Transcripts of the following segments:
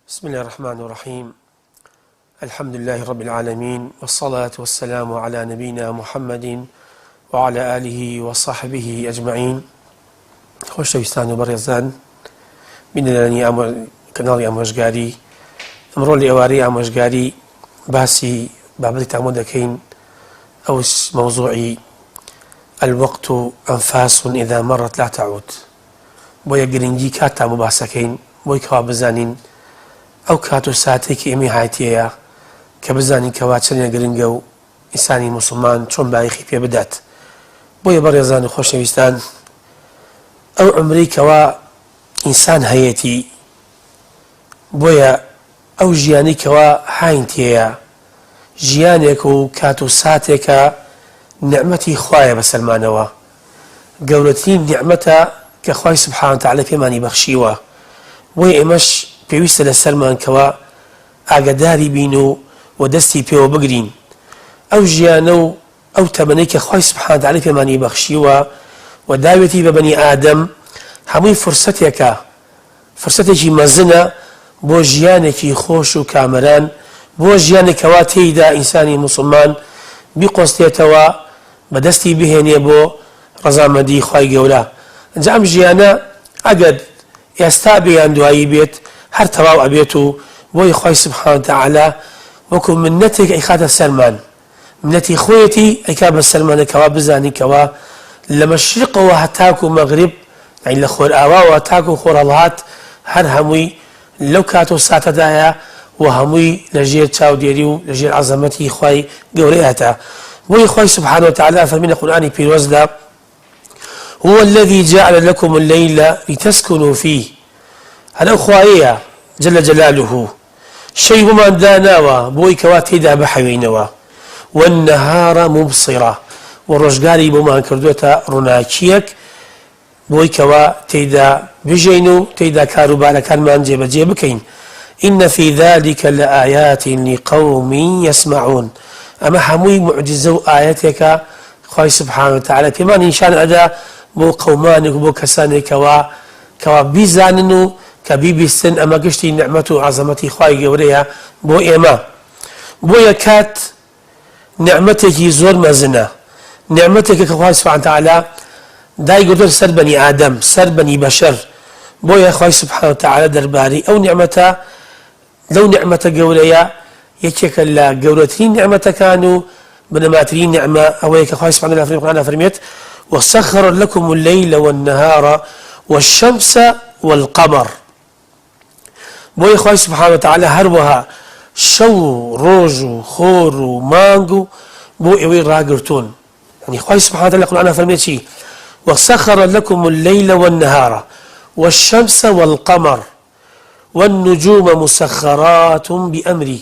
بسم اللە الرحمن الرحیم الحمد لله رب العالمین والصلاة والسلام على نبینا محمد وعلى آله وصحبه اجمعین خۆشەویستان و بەڕێزان بینەرانی کەناڵی ئامۆژگاری ئەمڕۆ لە ئێوارەی ئامۆژگاری باسی بابەتی تامۆ دەکەین ئەوش مەوزوعی الوقت أنفاس إذا مرت لا تعود بۆیە گرنگی کاتتان بۆ باسەکەین بۆی کەوا بزانین ئەو کات و ساتەی کە ئێمەی هاتیەیە کە بزانین کەوا چەندێ گرنگە و ئینسانی موسڵمان چۆن بایەخی پێ بدات بۆیە بەڕێزان و خۆشەویستان ئەو عومرەی کەوا ئینسان هەیەتی بۆیە ئەو ژیانەی کەوا هاین تێیە ژیانێک و کات و ساتێکە نیعمەتی خوایە بەسەرمانەوە گەورەترین نیعمەتە کە خوای سبحانە وتعالی پێمانی بەخشیوە بۆیە ئێمەش پێویستە لەسەرمان کەوا ئاگەداری بین و و دەستی پێوە بگرین ئەو ژیانە و ئەو تەمەنەی کە خوای سبحانە وتعالی پێمانی بەخشیوە و داوێتی بە بەنی ئادەم هەمووی فرسەتێکە فرسەتێکی مەزنە بۆ ژیانێکی خۆش و کامەران، بۆ ژیانێک کەوا تێیدا ئینسانی موسڵمان بیقۆستێتەوە، بەدەستی بهێنێ بۆ ڕەزامەندی خوای گەورە. جا ئەم ژیانە ئەگەر ئێستا بێ یان دوایی بێت هەر تەواو ئەبێت و بۆیە خوای سبحانە وتعالی وەکو منەتێک ئەیخاتە سەرمان، منەتی خۆیەتی ئەیکا بە سەرمانە کەوا بزانین کەوا لە مەشریقەوە هەتاکو مەغریب یانی لە خۆرئاواوە تاکو خۆرهەڵهات هەر هەمووی لەو کات و ساتەدایە و هەمووی لە ژێر چاودێری و لە ژێر عەزەمەتی خوای گەورەیەتە بۆیە خوای سبحانە وتعالی ئەفەرمی لە قورئانی پیرۆزدا هو الذی جعل لکم اللیل لتسکنوا فیه هەر ئەو خوایەیە جل جلاله شەوی بۆمان داناوە بۆی کەوا تێیدا بحەوێینەوە والنهار مبصرا و ڕۆژگاری بۆمان کردووەتە ڕووناکییەک بۆی کەوا تێیدا بژێین و تێیدا کاروبارەکانمان جێبەجێ بکەین إن في ذلك لآیات لقوم يسمعون ئەمە هەمووی موعجیزە و ئایەتێکە خوای سبحانە وتعالی پێمان نیشان ئەدا بۆ قەومانێک و بۆ کەسانێک کەوا کەوا بیزانن و کە بیبیستن ئەمە گشتی نیعمەت و عەزەمەتی خوای گەورەیە بۆ ئێمە بۆیە کات نیعمەتێکی زۆر مەزنە نیعمەتێکە کە خوای سبحانە وتعالی دایگرتووە سەر بەنی ئادەم سەر بەنی بەشەر بۆیە خوای سبحانە وتعالی دەربارەی ئەو نیعمەتە لەو نیعمەتە گەورەیە یەکێکە لە گەورەترین نیعمەتەکان و بنەماترین نیعمە ئەوەیە کە خوای سبحانە لە قورئان ئەفەرمێت وسخر لكم الليل والنهار والشمس والقمر بۆیە خوای سبحانە وتعالی هەروەها شەو و ڕۆژ و خۆر و مانگ و بۆ ئێوەی ڕاگرتوون یعنی خوای سبحانە وتعالی لە قورئان ئەفەرمێت چی وسخر لكم الليل والنهار والشمس والقمر والنجوم مسخرات بأمره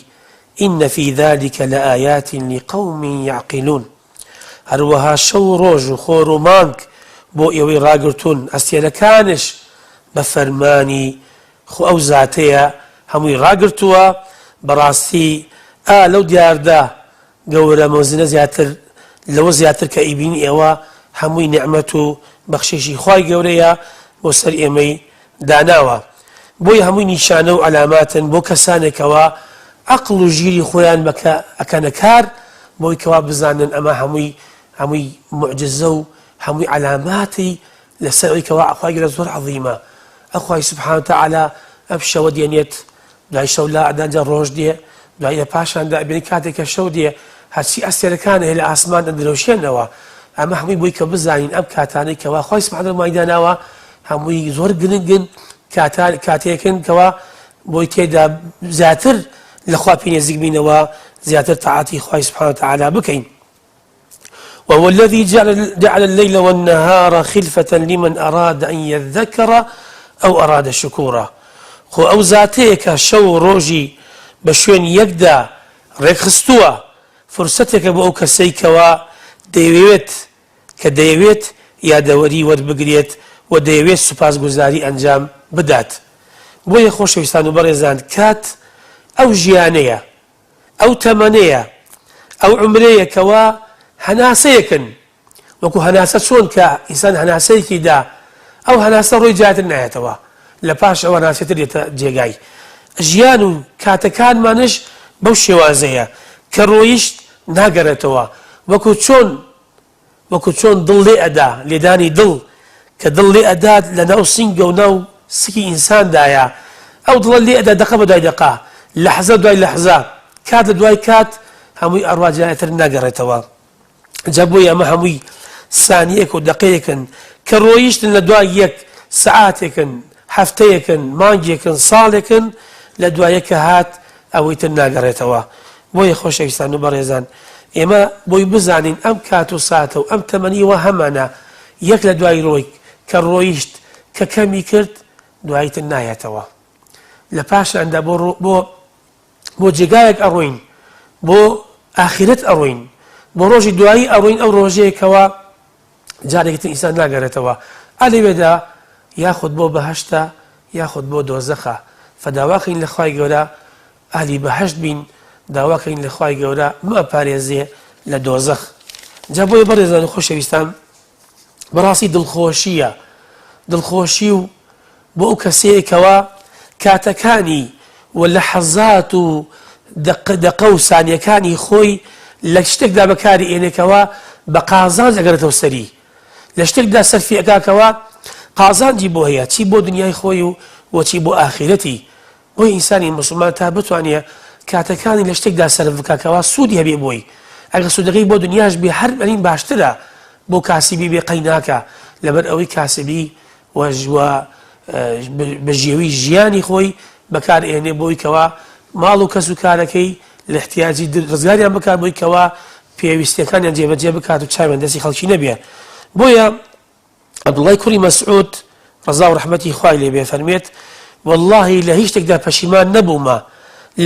ان فی ذلک لآیات لقوم یعقلون هەروەها شەو و ڕۆژ و خۆر و مانگ بۆ ئێوەی ڕاگرتوون، ئەستێرەکانش بە فەرمانی خۆ ئەو زاتەیە هەمووی ڕاگرتووە، بەڕاستی ئا لەو دیاردە گەورە مەزنە زیاتر لەوە زیاتر کە ئەیبینی ئێوە هەمووی نیعمەت و بەخششی خوای گەورەیە بۆ سەر ئێمەی داناوە بۆیە هەمووی نیشانە و عەلاماتن بۆ کەسانێک کەوا عەقڵ و ژیری خۆیان بەکە ئەکەنە کار بۆی کەوا بزانن ئەمە هەمووی هەمووی موعجزە و هەمووی عەلاماتی لەسەر ئەوی کەوا خوای گەورە زۆر عەظیمە ئەو خوای سبحانە وتعالی ئەم شەوە دێنێت دوای شەو لا ئەدەن جا ڕۆژ دێ دوای لە پاشاندا ئەبینی کاتێک کە شەو دێ هەرچی ئەستێرەکان هەیە لە ئاسمان ئەدرەوشێنەوە ئەمە هەمووی بۆی کە بزانین ئەم کاتانەی کەوا خوای سبحانە وتعالی داناوە هەمووی زۆر گرنگن کاتان کاتێکن کەوا بۆی تێدا زیاتر لە خوا پێ نزیک بینەوە زیاتر تاعەتی خوای سبحانە وتعالی بکەین وهو الذي جعل الليل والنهار خلفة لمن أراد أن يذكر أو أراد شكورا خۆ ئەو زاتەیە کە شەو و ڕۆژی بە شوێن یەکدا ڕێکخستووە فرسەتێکە بۆ ئەو کەسەی کەوا دەیەوێت کە دەیەوێت یادەوەری وەربگرێت و دەیەوێت سوپاسگوزاری ئەنجام بدات بۆیە خۆشەویستان و بەڕێزان کات ئەو ژیانەیە ئەو تەمەنەیە، ئەو عومرەیە کەوا هەناسەیەکن، وەکو هەناسە چۆن کە ئینسان هەناسەیەکی دا، ئەو هەناسە ڕۆی جارتر نایەتەوە، لە پاش ئەو هەناسەی تر دێتە جێگای. ژیان و کاتەکانمانش بەو شێوازەیە، کە ڕۆیشت ناگەڕێتەوە، وەکو چۆن وەکو چۆن دڵ لێ ئەدا، لێدانی دڵ، کە دڵ لێ ئەدات لە ناو سینگە و ناو سکی ئینساندایە، ئەو دڵە لێ ئەدا دەقە بە دوای دەقە، لەحزە دوای لەحزە، کات لە دوای کات هەمووی ئەڕوا جارێ تر ناگەڕێتەوە. جا بۆیە ئەمە هەمووی سانیەک و دەقەیەکن کە ڕۆیشتن لە دوای یەک، سەعاتێکن، هەفتەیەکن، مانگێکن، ساڵێکن لە دوای یەک کە هات ئەوەی تر ناگەڕێتەوە. بۆیە خۆشەویستان و بەڕێزان ئێمە بۆی بزانین ئەم کات و ساتە و ئەم تەمەنی وا هەمانە یەک لە دوای ڕۆی کە ڕۆیشت کە کەمی کرد دوایی تر نایەتەوە. لە پاشاندا بۆ بۆ بۆ جێگایەک ئەڕۆین بۆ ئاخیرەت ئەڕۆین بۆ ڕۆژی دوایی ئەڕۆین ئەو ڕۆژەیە کەوا جارێکی تر ئینسان ناگەرێتەوە ئا لەوێدا یاخود بۆ بەهەشتە یاخود بۆ دۆزەخە فداواکەین لە خوای گەورە ئەهلی بەهەشت بین داواکەین لە خوای گەورە بمانپارێزێ لە دۆزەخ جا بۆیە بەڕێزان و خۆشەویستان بەڕاستی دڵخۆشییە، دڵخۆشی و بۆ ئەو کەسەیە کەوا کاتەکانی و لەحەزات و دەقە دەقە و سانیەکانی خۆی لە شتێکدا بەکاری ئێنێ کەوا بە قازانج ئەگەڕێتەوە سەری، لە شتێکدا سەرفی ئەکا کەوا قازانجی بۆ هەیە چی بۆ دنیای خۆی و وە چی بۆ ئاخیرەتی. بۆیە ئینسانی موسڵمان تا بتوانێ کاتەکانی لە شتێکدا سەرف بکا کەوا سوودی هەبێ بۆی، ئەگەر سوودەکەی بۆ دنیاش بێ هەر بەرین باشترە بۆ کاسبی بێ قەی ناکا لەبەر ئەوەی کاسبی و بژێوی ژیانی خۆی بەکار ئێنێ بۆی کەوا ماڵ و کەس و کارەکەی لە احتیاجی ڕزگاریان بکات بۆی کەوا پێویستیەکانیان جێبەجێ بکات و چاویان دەستی خەڵکی نەبێ بۆیە عەبدوڵای کوڕی مەسعود ڕەزا و ڕەحمەتی خوای لێ بێ فەرمێت، وەڵڵاهی لە هیچ شتێکدا پەشیمان نەبوومە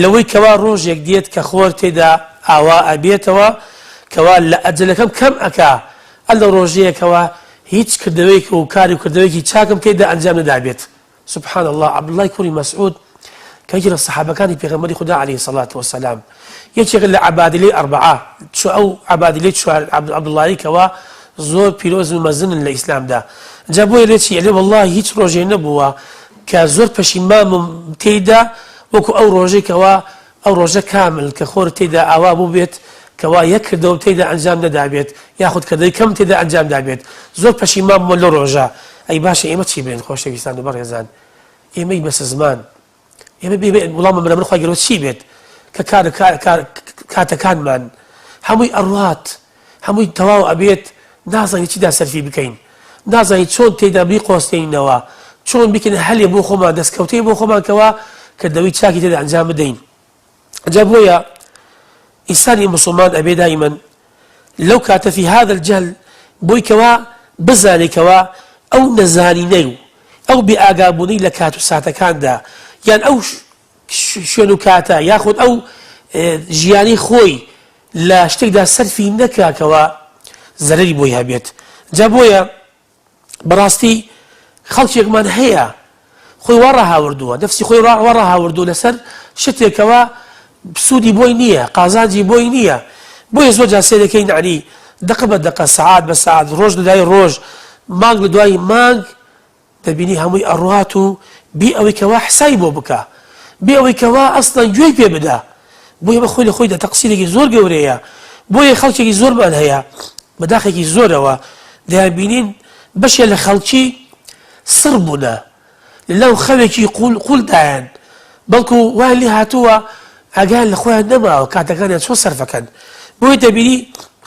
لەوەی کەوا ڕۆژێک دێت کە خۆر تێدا ئاوا ئەبێتەوە کەوا لە ئەجەلەکەم کەم ئەکا ئە لە ڕۆژەیە کەوا هیچ کردەوەیەک و کار و کردەوەیەکی چاکم تێدا ئەنجام نەدابێت. سبحان اللە عەبدوڵای کوڕی مەسعود کە یەکێک لە سەحابەکانی پێغەمبەری خودا علیە سەڵات وسلام یەکێکە لە عەبادلەی ئەربعە ئەو عەبادلەی چوار عەبدوڵایی کەوا زۆر پیرۆز و مەزنن لە ئیسلامدا جا بۆیە لێ چی ئەلێ وەڵڵاهی هیچ ڕۆژێ نەبووە کە زۆر پەشیمانم تێیدا وەکو ئەو ڕۆژەی کەوا ئەو ڕۆژە کامل کە خۆر تێیدا ئاوا بووبێت کەوا یەک کردەوەم تێیدا ئەنجام نەدابێت یاخود کردەوەی کەم تێدا ئەنجام دابێت زۆر پەشیمان بوومە لەو ڕۆژە ئەی باشە ئێمە چی بڵێین خۆشەویستان و بەڕێزان ئێمەی بەسزمان ئێمە بێ وڵامە بەرامبەر خوای گەورە چی بێت کە کار کاتەکانمان هەمووی ئەڕوات هەمووی تەواو ئەبێت نازانین چیدا سەرفی بکەین نازانین چۆن تێدا بیقۆستێنینەوە چۆن بیکەین هەلێ بۆ خۆمان دەستکەوتەی بۆ خۆمان کەوا کردەوەی چاکی تێدا ئەنجام بدەین جا بۆیە ئینسانی مسلمان ئەبێ دایمەن لەو کاتە فی هذا الجهل بۆی کەوا بزانێ کەوا ئەو نەزانینەی و ئەو بێ ئاگابوونەی لە کات و ساتەکاندا یان ئەو شوێن و کاتە یاخود ئەو ژیانی خۆی لە شتێکدا سەرفی نەکا کەوا زەرەری بۆی هەبێت جا بۆیە بەڕاستی خەڵکێکمان هەیە خۆی وا ڕاهاوردووە نەفسی خۆی وا ڕاهاوردووە لەسەر شتێکەوە سوودی بۆی نییە قازانجی بۆی نییە بۆیە زۆر جار سەیرەکەین یەعنی دەقە بە دەقە سەعات بە سەعات ڕۆژ لە دوای ڕۆژ مانگ لە دوای مانگ دەبینی هەمووی ئەڕوات و بێ ئەوەی کەوا حسابی بۆ بکا بێ ئەوەی کەوا ئەسڵەن گوێی پێ بدا بۆیە ئەمە خۆی لە خۆیدا تەقسیرێکی زۆر گەورەیە بۆیە خەڵکێکی زۆرمان هەیە بە داخێکی زۆرەوە دەیانبینین بەشێ لە خەڵکی سڕ بوونە لەناو خەوێکی قول قولدایان بەڵکو وایان لێ هاتووە ئاگایان لە خۆیان نەماوە کاتەکانیان چۆن سەرفەکەن بۆیە دەبینی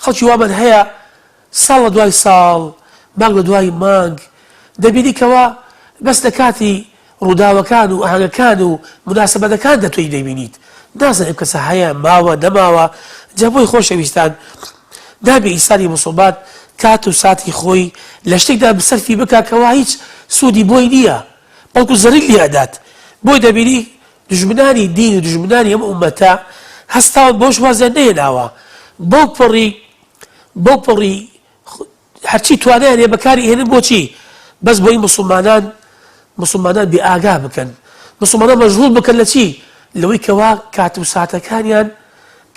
خەڵکی وامان هەیە ساڵ لە دوای ساڵ، مانگ لە دوای مانگ، دەبینی کەوا بەس لە کاتی ڕووداوەکان و ئاهەنگەکان و موناسەبەتەکاندا تۆی دەبینیت. نازانم ئەم کەسە هەیە، ماوە، نەماوە. جا بۆیە خۆشەویستان نابێ ئینسانی موسڵمان کات و ساتی خۆی لە شتێکدا سەرفی بکا کەوا هیچ سوودی بۆی نییە، بەڵکو زەرەری لێ ئەدات. بۆیە دەبینی دوژمنانی دین و دوژمنانی ئەم ئوممەتە هەستاون بەوەش وازیان نەهێناوە بەوپەڕی بەوپەڕی هەرچی توانایان هەیە بەکاری ئەهێنن بۆچی؟ بەس بۆی موسڵمانان موسڵمانان بێ ئاگا بکەن موسڵمانان مەشغوڵ بکەن لە چی؟ لەوەی کەوا کات و ساتەکانیان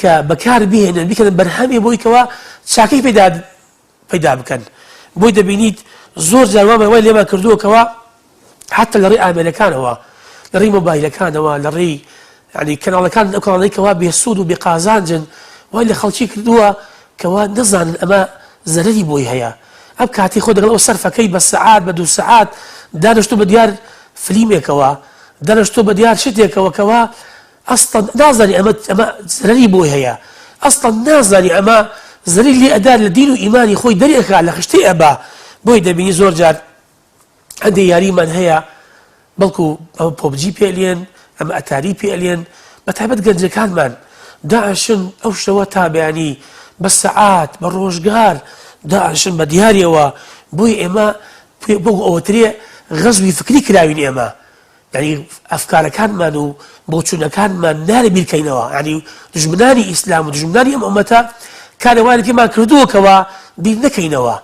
کە بەکار بهێنن بیکەنە بەرهەمێ بۆی کەوا چاکەی پێدا پەیدا بکەن بۆی دەبینیت زۆر جار وامان وای لێمان کردووە کەوا حتا لە ڕێی ئامێرەکانەوە لە لە ڕێی مۆبایلەکانەوە، لە ڕێی یانی کەناڵەکان، ئەو کەناڵانەی کەوا بێ سوود و بێ قازانجن، وای لە خەڵکی کردووە کەوا نەزانن ئەمە زەرەری بۆی هەیە. ئەم کاتەی خۆی دەگەڵ ئەو سەرفەکەی بە سەعات بە دوو سەعات دانیشتوو بە دیار فلیمێکەوە، دانیشتووە بە دیار شتێکەوە کەوا ئەسڵەن نازانی ئەمە ئەمە زەرەری بۆی هەیە، ئەسڵەن نازانی ئەمە زەرەری لێ ئەدا لە دین و ئیمانی خۆی دەری ئەکا لە خشتەی ئەبا. بۆیە دەبینی زۆر جار هەندێ یاریمان هەیە بەڵکو ئەمە پۆبجی پێ ئەلێن ئەمە ئەتاری پێ ئەلێن بە تایبەت گەنجەکانمان داعشن ئەو شەوە تا بەیانی بە سەعات بە ڕۆژگار داعشن بە دیارەوە بۆی ئێمە بۆ ئەوەترێ غەزوی فکری کراوین ئێمە یانی ئەفکارەکانمان و بۆچوونەکانمان نارێ بیرکەینەوە یانی دوژمنانی ئیسلام و دوژمنانی ئەم ئومەتە کارێ وایان پێمان کردووە کەوا بیر نەکەینەوە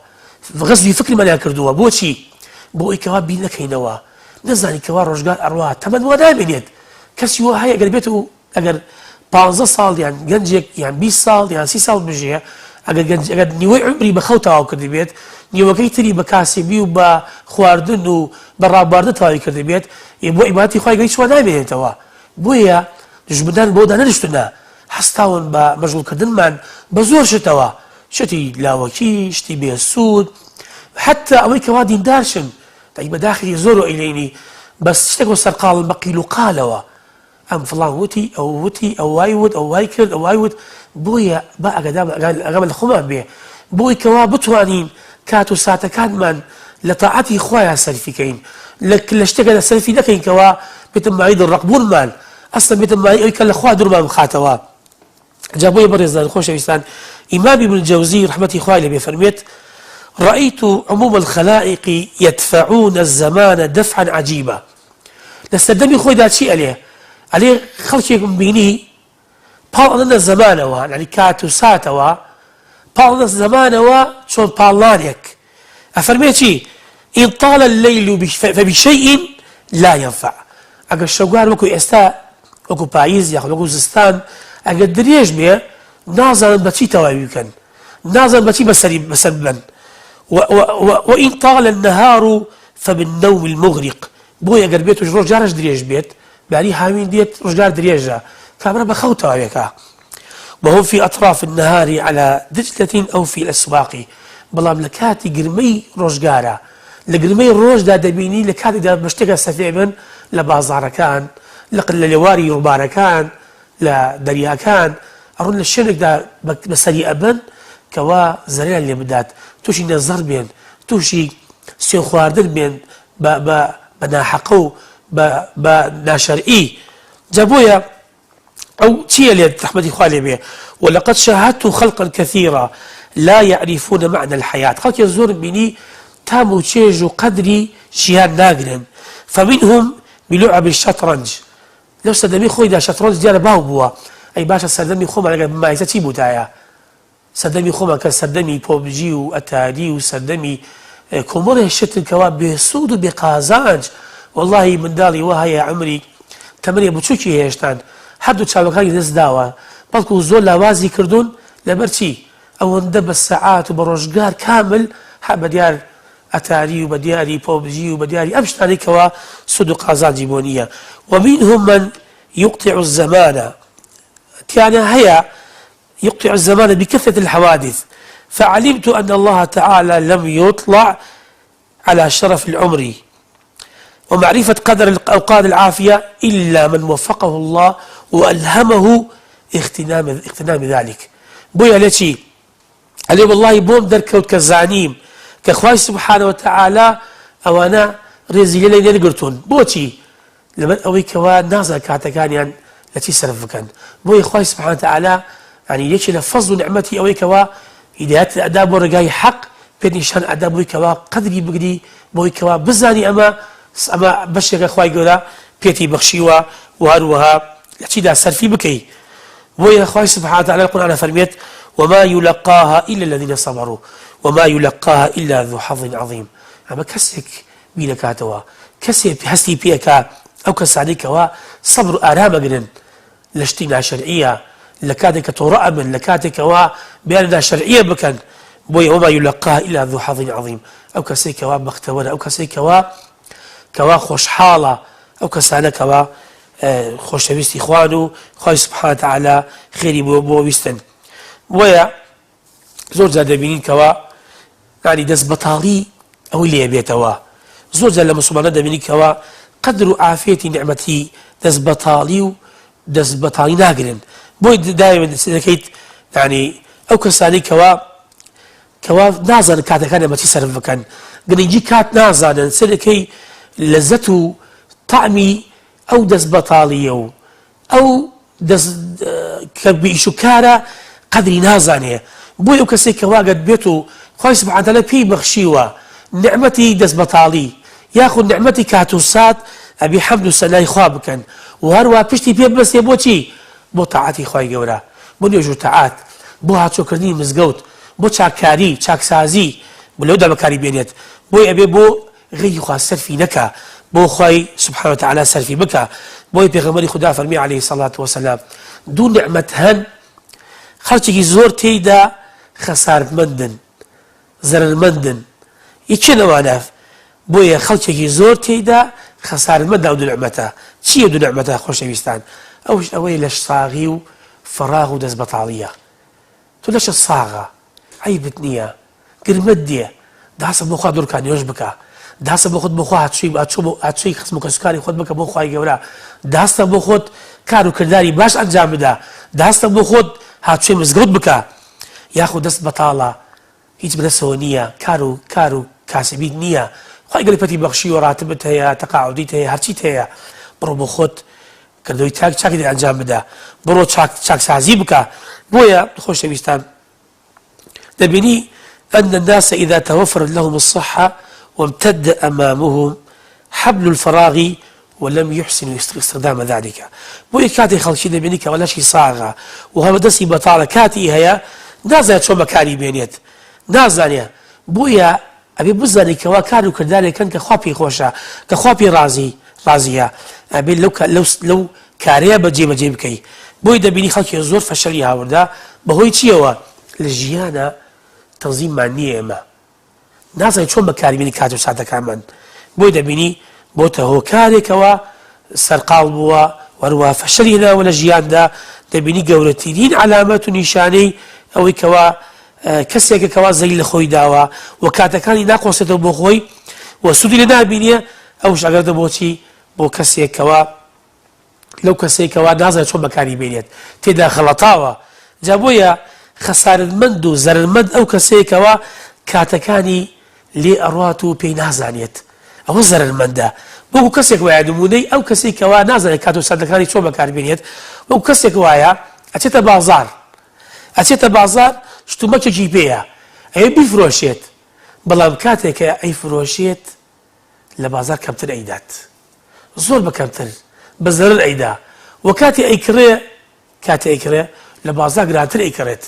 غەزوی فکرمانیان کردووە بۆچی بۆ ئەوی کەوا بیر نەکەینەوە نەزانی کەوا ڕۆژگار ئەڕوا تەمەن وا نامێنێت کەسی وا هەیە گەر بێت و ئەگەر پانزە ساڵ یان گەنجێک یان 20 ساڵ یان 30 ساڵ بژێ ئەگەر گەنج ئەگەر نیوەی عومری بە خەو تەواو کردبێت نیوەکەی تری بە کاسبی و بە خواردن و بە ڕابواردن تەواوی کردبێت ئێ بۆ عیبادەتی خوای گەورە هیچ وا نامێنێتەوە بۆیە دوژمنان بەوە دانەنیشتونە هەستاون بە مەشغوڵ کردنمان بە زۆر شتەوە شتی لاوەکی شتی بێ سوود حتا ئەوەی کەوا دیندارشن دەی بەداخی زۆر و ئەیلێنی بەس شتێکەوە سەرقاڵن بە قیل و قالەوە ئەم فڵان وتی، ئەو وتی، ئەو وای وت، ئەو وای کرد، ئەو وای وت، بۆیە با ئاگامان لە خۆمان بێ، بۆی کەوا بتوانین کات و ساتەکانمان لە تاعەتی خوایا سەرفی کەین، لە لە شتێکدا سەرفی نەکەین کەوا بێتە مایەی دڵڕەقبوونمان، ئەسڵەن بێتە مایەی ئەوەی کە لە خوا دوورمان بخاتەوە. جا بۆیە بەڕێزان خۆشەویستان ئیمام ابن جەوزی ڕەحمەتی خوای لێ بێ فەرموێت، رأیت عموم الخلائق یدفعون الزمان دفعا عجیبا، لە سەردەمی خۆیدا چی ئەلێ؟ ئەلێ خەڵکێکم بینی پاڵ ئەدەنە زەمانەوە، یانی کات و ساتەوە، پاڵ ئەدەنە زەمانەوە چۆن پاڵنانێک. ئەفەرمێ چی؟ إن طال الليل فبشيء لا ينفع. ئەگەر شەوگار وەکو ئێستا وەکو پاییز یاخود وەکو زستان ئەگەر درێژ بێ نازانن بە چی تەواوی بکەن، نازانن بە چی بەسەری بەسەر ببەن. وإن طال النهار فبالنوم المغرق. بۆیە گەر بێتوش ڕۆژگارش درێژ بێت، باری هاوین دێت ڕۆژگار درێژە، کابرا بە خەو تەواوێکا. وهم في أطراف النهار على دجلة أو في الأسواق. بەڵام لە کاتی گرمەی ڕۆژگارا، لە گرمەی ڕۆژدا دەبینی لە کاتێکدا بە شتێکا سەفێ بن لە بازاڕەکان، لە لە لێواری ڕووبارەکان، لە دەریاکان، ئەڕۆن لە شوێنێکدا بە سەری ئەبەن کەوا زەرەریان لێ بدات، تووشی نەزەڕ بێن، تووشی سوێن خواردن بێن بە بە بە ناحەقە و بە بە ناشەرعی. جا بۆیە ئەو چییە لێت ڕەحمەتی خوا لێ بێ ولقد شاهدت خلقا كثيرا لا يعرفون معنى الحياة خەڵکێ زۆرم بینی تام و چێژ و قەدری ژیان ناگرن فمنهم بلعب الشطرنج لەو سەردەمی خۆیدا شەتڕەنج دیارە باو بووە ئەی باشە سەردەمی خۆمان ئەگەر بمایسە چی بووتایە سەردەمی خۆمان کە سەردەمی پۆبجی و ئەتاری و سەردەمی کۆمەڵێ شتن کەوا بێ سوود و بێ قازانج وەڵاهی منداڵی وا هەیە عەمری تەمەنێ بچوکی هێشتان هەردوو چاوەکانی دەست داوە بەڵکو زۆر لاوازی کردوون لەبەر چی ئەوەندە بە سەعات و بە ڕۆژگار کامل هە بە دیار ئەتاری و بە دیاری پۆبجی و بە دیاری ئەم شتانەی کەوا سوود و قازانجی بۆ نییە ومنهم من يقطع الزمان تیانە هەیە يقطع الزمان بكثرة الحوادث فعلمت أن الله تعالى لم يطلع على شرف العمر ومعرفة قدر الأوقات العافية إلا من وفقه الله وألهمه اغتنام اغتنام ذلك بۆیە لە چی ئەلێ وەڵڵاهی بۆم دەرکەوت کە زانیم کە خوای سبحانە وتعالی ئەوانە ڕێزی لێ نەگرتوون بۆچی لەبەر ئەوەی کەوا نازان کاتەکانیان لە چی سەرف بکەن بۆیە خوای سبحانە وتعالی یعنی یەکێ لە فەزڵ و نیعمەتی ئەوەی کەوا هیدایەت ئەدا بۆ ڕێگای حەق پێت نیشان ئەدا بۆی کەوا قەدری بگری بۆی کەوا بزانی ئەمە ئەمە بەشێکە خوای گەورە پێتی بەخشیوە و هەروەها لە چیدا سەرفی بکەی بۆیە خوای سبحانە وتعالی لە قورئانا فەرموێت وما یلقاها الا الذین صبروا وما یلقاها الا ذو حظ عظیم ئەمە کەسێک بیرەکاتەوە کەسێ هەستی پێکا ئەو کەسانەی کەوا سەبر و ئارام ئەگرن لە شتی ناشەرعیە لە کاتێک کە تۆڕە ئەبن لە کاتێکەوە بیان ناشەرعیە بکەن بۆیە وما یلقاها الا ذو حظ عظیم ئەو کەسێک کەوا بەختەوەرە ئەو کەسێک کەوا کەوا خۆشحاڵە. ئەو کەسانە کەوا خۆشەویستی خوان و خوای سبحانە تعالی خێری بۆ بۆ ویستن. بۆیە زۆر جار دەبینین کەوا یانی دەست بەتاڵی ئەوەی لێ بێتەوە. زۆر جار لە موسڵمانان دەبینین کەوا قەدر و عافیەتی نیعمەتی دەست بەتاڵی و دەست بەتاڵی ناگرن. بۆی دایمە دەکەیت یانی ئەو کەسانەی کەوا کەوا نازانن کاتەکانیان بە چی سەرف بکەن، گرنگی کات نازانن، سەرەکەی لەزەت و تامی ئەو دەست بەتاڵییە و ئەو دەست کە بێ ئیش و کارە قەدری نازانێ. بۆیە ئەو کەسەی کەوا گەر بێت و خوای سبحانە وتعالی پێی بەخشیوە نیعمەتی دەست بەتاڵی یاخود نیعمەتی کات و سات ئەبێ حەمد و سەنای خوا بکەن و هەروا پشتی پێ ببەستێ بۆچی؟ بۆ تاعەتی خوای گەورە، بۆ نوێژ و تاعات، بۆ هاتچۆکردنی مزگەوت، بۆ چاککاری، چاکسازی، لەودا بەکاری بێنێت، بۆیە ئەبێ بۆ غەیری خوا سەرفی نەکا، بۆ خوای سبحانە وتعالی سەرفی بکا، بۆیە پێغەمبەری خودا فەرمی علیە الصلوە والسلام دوو نیعمەت هەن خەڵکێکی زۆر تێیدا خەسارمەندن، زەرەرمەندن، یەکێ لەوانە بۆیە خەڵکێکی زۆر تێیدا خەسارمەندە ئەو دوو نیعمەتە، چییە دوو نیعمەتە خۆشەویستان؟ ئەوش ئەوەیە لەشساغی و فەراغ و دەستبەتاڵییە. تۆ لەشت ساغە، عەیبت نییە، گرمەت دێ، داسە بۆ خوا دوو ڕکات نوێژ بکە، داسە بۆ خۆت بۆ خوا هاتچۆی هاتچۆی خزم و کەسوکاری خۆت بکە بۆ خوای گەورە، داستە بۆ خۆت کار و کرداری باش ئەنجام بدە، داستە بۆ خۆت هاتچۆی مزگەوت بکە. یاخود دەست بەتاڵە هیچ بەدەستەوە نییە کار و کار و کاسبیت نییە خوای گەورە پێتی بەخشیوە ڕاتبت هەیە تەقاعودیت هەیە هەرچیت هەیە بڕۆ بۆ خۆت کردەوەی چاک چاکی دەر ئەنجام بدە بڕۆ چاک چاکسازی بکە بۆیە خۆشەویستان دەبینی أن الناس إذا توفرت لهم الصحة وامتد أمامهم حبل الفراغ ولم یحسنوا استخدام ذلک بۆیە کاتێک خەڵکی دەبینی کەوا لەشی ساغە و هەمە دەستی بەتاڵە کاتی هەیە نازانێت چۆن بەکاری بێنێت نازانێ بۆیە ئەبێ بزانێت کەوا کار و کردارێکن کە خوا پێی خۆشە کە خوا پێی ڕازی ڕازیە ئەبێ لەو لەو لەو کارەیە بەجێ بەجێ بکەی بۆی دەبینی خەڵکی زۆر فەشەلی هاوردە بەهۆی چیەوە لە ژیانە تەنزیممان نییە ئێمە نازانی چۆن بەکاری بێنی کات و ساتەکانمان بۆی دەبینی بۆتە هۆکارێکەوە سەرقاڵ بووە وەروە فەشەلی هێناوە لە ژیاندا دەبینی گەورەترین عەلامەت و نیشانەی ئەوەی کەوا کەسێکە کەوا زەلی لە خۆی داوە و کاتەکانی ناقۆسێتەوە بۆ خۆی و سوودی لێ نابینێ ئەوش ئەگەرتە بۆچی بۆ کەسێک کەوا لەو کەسەی کەوا نازانێت چۆن بەکاری بێنێت تێدا خەڵەتاوە، جا بۆیە خەسارتمەند و زەرەرمەند ئەو کەسەیە کەوا کاتەکانی لێ ئەڕوات و پێی نازانێت ئەوە زەرەرمەندە، وەکو کەسێک وایە نموونەی ئەو کەسەی کەوا نازانێت کات و ساتەکانی چۆن بەکار بێنێت وەکو کەسێک وایە ئەچێتە بازاڕ ئەچێتە بازاڕ شتومەکێکی پێیە ئەیەوێ بیفرۆشێت بەڵام کاتێک کە ئەیفرۆشێت لە بازاڕ کەمتر ئەیدات زۆر بە کەمتر بە زەرەر ئەیدا وە کاتێ ئەیکڕێ کاتێ ئەیکڕێ لە بازاڕ گرانتر ئەیکڕێت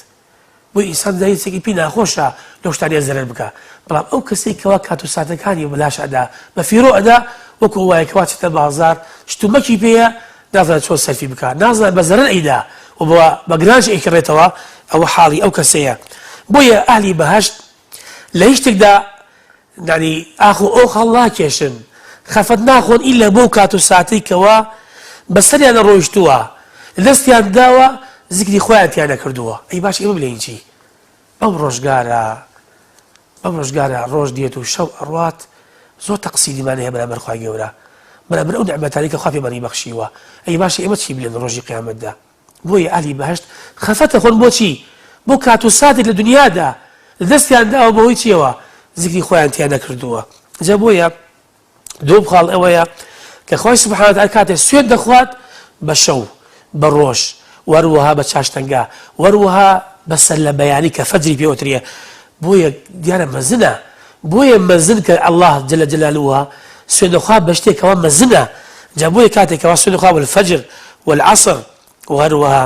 بۆیە ئینسان دەزانێت هیچێکی پێی ناخۆشە لەو شتانەیە زەرەر بکا بەڵام ئەو کەسەی کەوا کات و ساتەکانی بەلاش ئەدا بە فیڕۆ ئەدا وەکو ئەو وایە کەوا چێتە بازاڕ شتومەکی پێیە نازانێت چۆن سەرفی بکا نازانێت بە زەرەر ئەیدا و بە گرانش ئەیکڕێتەوە ئەوە حاڵی ئەو کەسەیە بۆیە ئەهلی بەهەشت لە هیچ شتێکدا یانی ئاخ و ئۆخ هەڵناکێشن، خەفەت ناخۆن ئیلا بەو کات و ساتەی کەوا بەسەریانا ڕۆیشتووە، لە دەستیان داوە، زیکری خوایان تیا نەکردووە. ئەی باشە ئێمە بلێین چی؟ بەم ڕۆژگارە، بەم ڕۆژگارە ڕۆژ دێت و شەو ئەڕوات، زۆر تەقسیریمان هەیە بەرامبەر خوای گەورە، بەرامبەر ئەو نیعمەتانەی کە خوا پێمانی بەخشیوە. ئەی باشە ئێمە چی بلێن ڕۆژی قیامەتدا؟ بۆیە ئەهلی بەهەشت خەفەت ئەخۆن بۆچی؟ بۆ کات و ساتێک لە دونیادا لە دەستیان داوە بەهۆی چیەوە؟ زیکری خوایان تیا نەکردووە جا بۆیە دووەم خاڵ ئەوەیە کە خوای سبحانە وتعالی کاتێ سوێند دەخوات بە شەو بە ڕۆژ وەروەها بە چاشتەنگا وەروەها بە سەر لە بەیانی کە فەجری پێوترێ بۆیە دیارە مەزنە بۆیە مەزن کە اللە جل جلالە سوێند دەخوا بە شتێک کەوا مەزنە جا بۆیە کاتێک کەوا سوێند دەخوا والفجر والعصر وهەروەها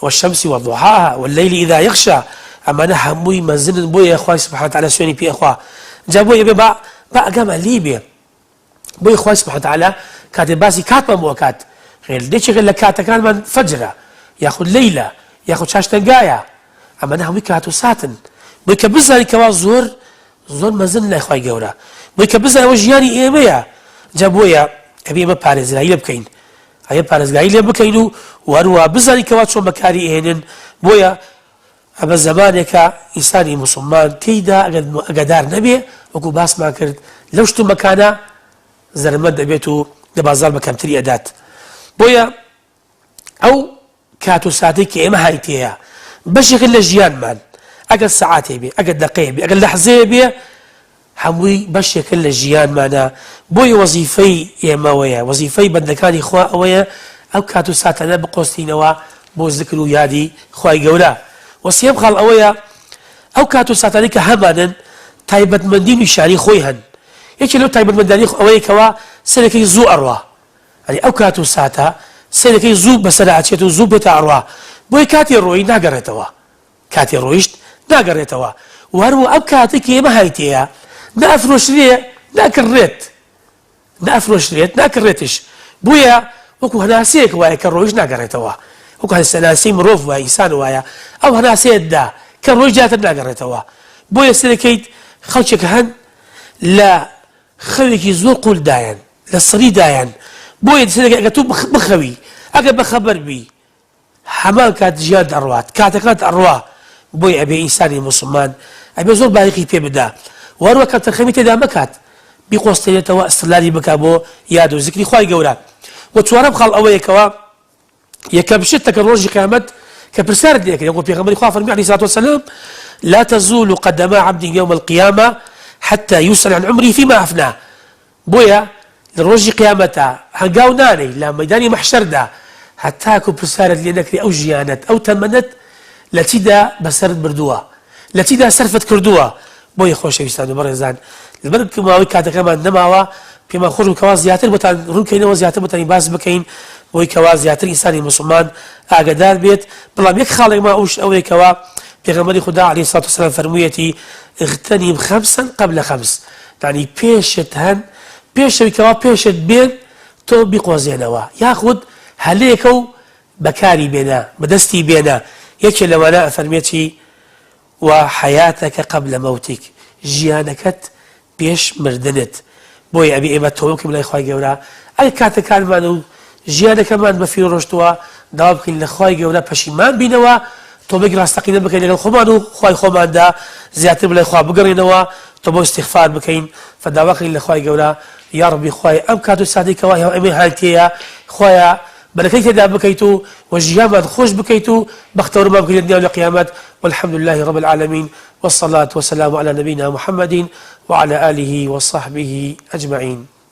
والشمس وضحاها والليل إذا يغشى ئەمانە هەمووی مەزنن بۆیە خوای سبحانە وتعالی سوێنی پێ ئەخوا جا بۆیە بێ با با ئاگامان لێی بێ بۆیە خوای سبحانە وتعالی کاتێ باسی کاتمان بۆ ئەکات غێر یەکێکە لە کاتەکانمان فەجرە یاخود لەیلە یاخود چاشتەنگایە ئەمانە هەمووی کات و ساتن بۆی کە بزانین کەوا زۆر زۆر مەزن لای خوای گەورە بۆی کە بزانین ئەوە ژیانی ئێمەیە جا بۆیە. ئەبێ ئێمە پارێزگاری لێ بکەین، ئەبێ پارێزگاری لێ بکەین و هەروەها بزانین کەوا چۆن بەکاری ئەهێنن. بۆیە ئەمە زەمانێکە ئینسانی موسڵمان تێیدا ئەگەر ئەگەدار نەبێ وەکو باسمان کرد لەو شتومەکانە زەرەرمەند ئەبێت و لە بازاڕ بە کەمتری ئەدات. بۆیە ئەو کات و ساتەی کە ئێمە هایتێیە بەشێکە لە ژیانمان، ئەگەر سەعاتێ بێ، ئەگەر دەقەیە بێ، ئەگەر لەحزەیە بێ، هەمووی بەشێکە لە ژیانمانە، بۆیە وەزیفەی ئێمەوەیە، وەزیفەی بەندەکانی خوا ئەوەیە ئەو کات و ساتانە بقۆستینەوە بۆ زکر و یادی خوای گەورە. وە سێیەم خاڵ ئەوەیە ئەو کات و ساتانەی کە هەمانن تایبەتمەندی و نیشانەی خۆی هەن، یەکێ لەو تایبەتمەندانی ئەوەیە کەوا سەرەکەی زوو ئەڕوا، ئەرێ ئەو کات و ساتە سەیرەکەی زوو بەسەرا ئەچێت و زوو پێتا ئەڕوا بۆیە کاتێ ڕۆیی ناگەڕێتەوە کاتێ ڕۆیشت ناگەڕێتەوە و هەروە ئەم کاتەی کە ئێمە هایتێیە نە ئەفرۆشرێ نە ئەکڕرێت نە ئەفرۆشرێت نە ئەکڕرێتش بۆیە وەکو هەناسەیەک وایە کە ڕۆیشت ناگەڕێتەوە وەکو هەناسەی مرۆڤ وایە ئینسان وایە ئەو هەناسەیەت دا کە ڕۆیشت زیاتر ناگەڕێتەوە بۆیە سەرەکەیت خەڵکێک هەن لە خەوێکی زۆر قول دایان لە سڕی دایان بۆیە سەرەکە ئەگەر تۆ بخەوی ئەگەر بەخەبەر بی هەمان کات ژیانت ئەڕوات کاتەکانت ئەڕوا بۆیە ئەبێ ئینسانی موسڵمان ئەبێ زۆر بایەخی پێ بدا و هەروە کەمتەرخەمی تێدا مەکات بیقۆستێنێتەوە ئیستغلالی بکا بۆ یاد و زکری خوای گەورە و چوارەم خاڵ ئەوەیە کەوا یەکەم شت کە ڕۆژی قیامەت کە پرسیارت لێ ئەکرێ وەکو پێغەمبەری خوا فەرمی علیه الصلاة والسلام لا تزول قدما عبد يوم القيامة حتى يسأل عن عمره فيما أفناه بۆیە لە ڕۆژی قیامەتا هەنگاو نانێی لە مەیدانی مەحشەردا هەتاکو پرسیارت لێ نەکرێ ئەو ژیانەت ئەو تەمەنەت لە چیدا بەسەرت بردووە لە چیدا سەرفت کردووە بۆیە خۆشەویستان و بەڕێزان لەبەر ماوەی کاتەکەمان نەماوە پێمان خۆش بوو کەوا زیاتر بۆتان ڕوونکەینەوە زیاتر بۆتانی باس بکەین بۆی کەوا زیاتر ئینسانی موسڵمان ئاگەدار بێت بەڵام یەک خاڵێک ما ئەوش ئەوەیە کەوا پێغەمبەری خودا علیه الصلاة والسلام فەرموویەتی اغتنم خمسا قبل خمس یانی پێشت هەن پێشەوی کەوا پێشت بێن تۆ بیقۆزێنەوە یاخود هەلێکە و بەکاری بێنە بەدەستی بێنە یەکێ لەوانە ئەفەرمێ چی و حیاتک قبل موتک ژیانەکەت پێش مردنت بۆیە ئەبێ ئێمە تۆبە بکەین لای خوای گەورە ئەگەر کاتەکانمان و ژیانەکەمان بە فیرۆ ڕۆشتووە داوا بکەین لە خوای گەورە پەشیمان بینەوە تۆبەیەکی ڕاستەقینە بکەین لەگەڵ خۆمان و خوای خۆماندا زیاتر بەلای خوا بگەڕێینەوە تۆبە و ئیستیغفار بکەین فداوا کەین لە خوای گەورە یاڕەبی خوایە ئەم کات و ساتەی کەوا ئێمەی هانتێیە خوایە بەرەکەی تێدا بکەیت و وە ژیانمان خۆش بکەیت و بەختەوەرمان بکەیت لە دنیا و لە قیامەت والحمد لله رب العالمین والصلاة والسلام علی نبینا محمد وعلی آله وصحبه اجمعین.